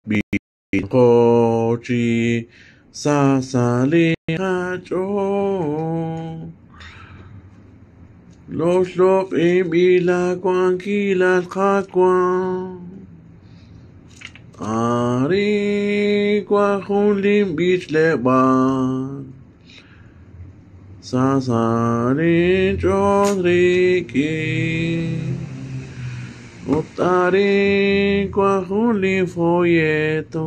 B'ichanqo chi sa sa' li qach'ool. Oxloq'inb'il laawankilal, Qaawa'. Arin wank jun linb'ichleb'aal, sa sa' linch'ool rik'in. Ut arin wank jun linfolleto.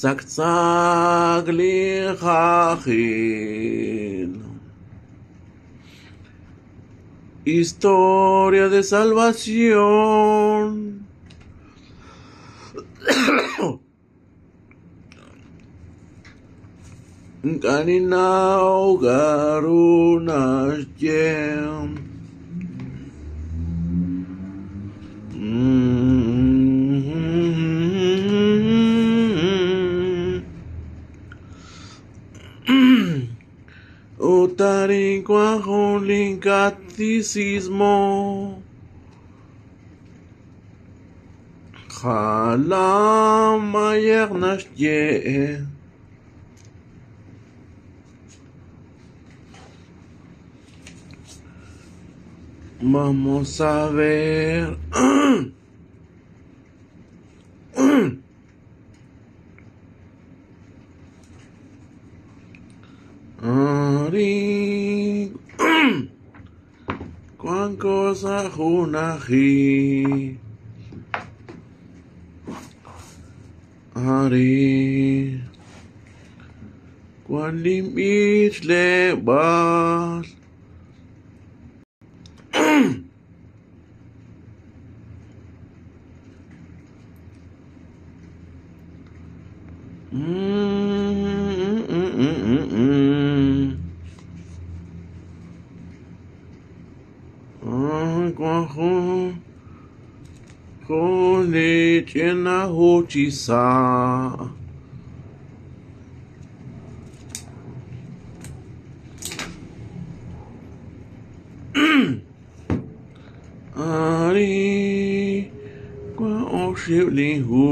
Tzaktzak linjajil. Historia de salvación. Ink'a' ninnaw k'a'ru naxye. Ut arin wank jun lincatecismo. Jalan mayej naxye. Vamos a ver. Arin wanko sa' junajil. Arin wank linb'ichleb'aal. Wank jun li ch'ina hu chi sa'. Arin wank oxib' linhu.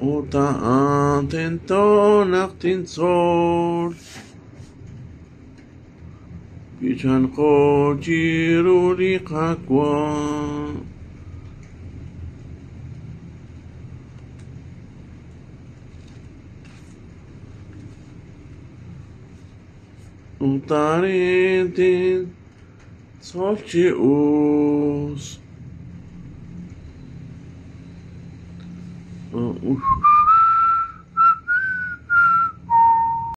Ut a'an tento naq tintzol. B'ichanqo chiru li Qaawa'. Ut arin tintzol chi us.